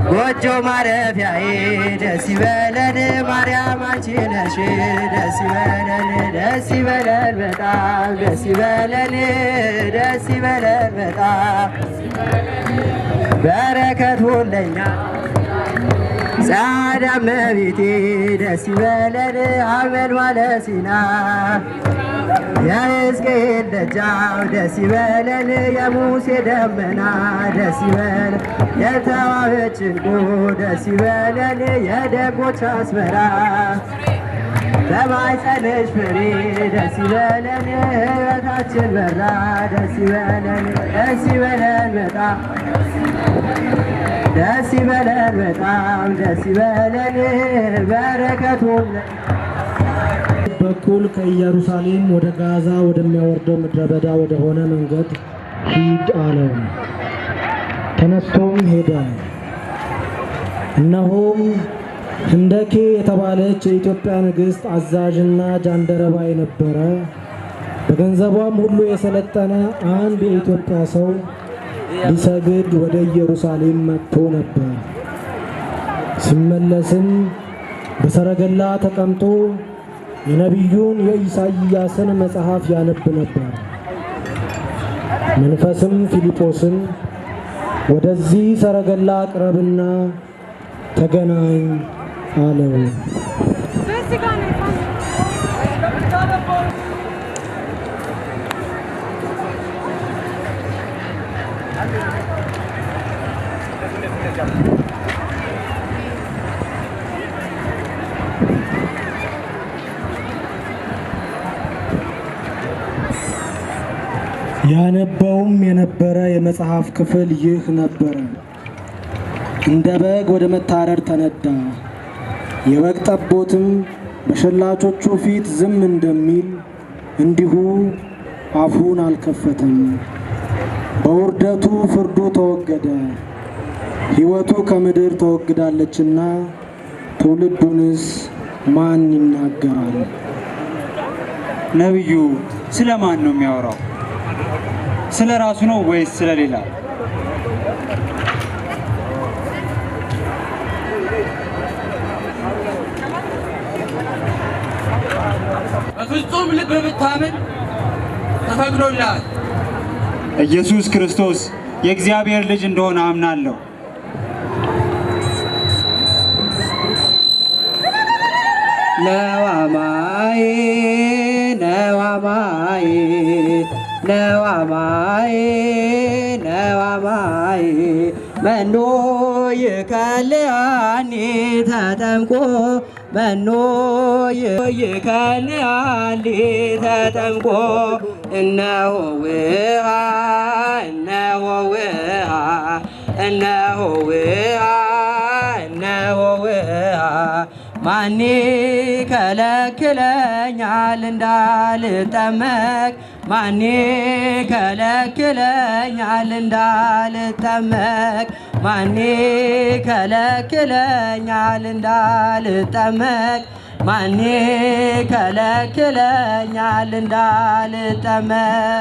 ጎጆ ማረፊያዬ ደስ ይበለን ማርያም አንቺ ነሽ። ደስ ይበለን፣ ደስ ይበለን በጣም፣ ደስ ይበለን፣ ደስ ይበለን በጣም፣ በረከት ሁለኛ ጻዳ እመቤቴ። ደስ ይበለን አመልማለ ሲና የሕዝቅኤል ደጃፍ። ደስ ይበለን የሙሴ ደመና። ደስ ይበለን የተዋበች ዕንቁ። ደስ ይበለን የደጎች አስመራ በማኅፀንሽ ፍሬ። ደስ ይበለን ሕይወታችን በራ። ደስ ይበለን፣ ደስ ይበለን በጣም፣ ደስ ይበለን በጣም፣ ደስ ይበለን በረከቱን በኩል ከኢየሩሳሌም ወደ ጋዛ ወደሚያወርደው ምድረ በዳ ወደ ሆነ መንገድ ሂድ አለው። ተነስቶም ሄደ። እነሆም ህንደኬ የተባለች የኢትዮጵያ ንግሥት አዛዥና ጃንደረባ የነበረ፣ በገንዘቧም ሁሉ የሰለጠነ አንድ የኢትዮጵያ ሰው ሊሰግድ ወደ ኢየሩሳሌም መጥቶ ነበር። ሲመለስም በሰረገላ ተቀምጦ የነቢዩን የኢሳይያስን መጽሐፍ ያነብ ነበር። መንፈስም ፊልጶስን ወደዚህ ሰረገላ ቅረብና ተገናኝ አለው። ያነበውም የነበረ የመጽሐፍ ክፍል ይህ ነበረ። እንደ በግ ወደ መታረድ ተነዳ፣ የበግ ጠቦትም በሸላቾቹ ፊት ዝም እንደሚል እንዲሁ አፉን አልከፈተም። በውርደቱ ፍርዱ ተወገደ፣ ሕይወቱ ከምድር ተወግዳለችና ትውልዱንስ ማን ይናገራል? ነቢዩ ስለ ማን ነው የሚያወራው? ስለ ራሱ ነው ወይስ ስለ ሌላ? በፍጹም ልብ ብታምን ተፈቅዶልሃል። ኢየሱስ ክርስቶስ የእግዚአብሔር ልጅ እንደሆነ አምናለሁ። ነዋማይ ነዋማይ ነዋማይ ነዋማይ መኑ ይከልአኒ ተጠምቆ፣ መኑ ይከልአኒ ተጠምቆ። እነሆ ውሃ፣ እነሆ ውሃ፣ እነሆ ውሃ፣ እነሆ ውሃ፣ ማን ከለክለኛል እንዳልጠመቅ? ማን ከለክለኛል እንዳልጠመቅ? ማን ከለክለኛል እንዳልጠመቅ? ማን ከለክለኛል እንዳልጠመቅ?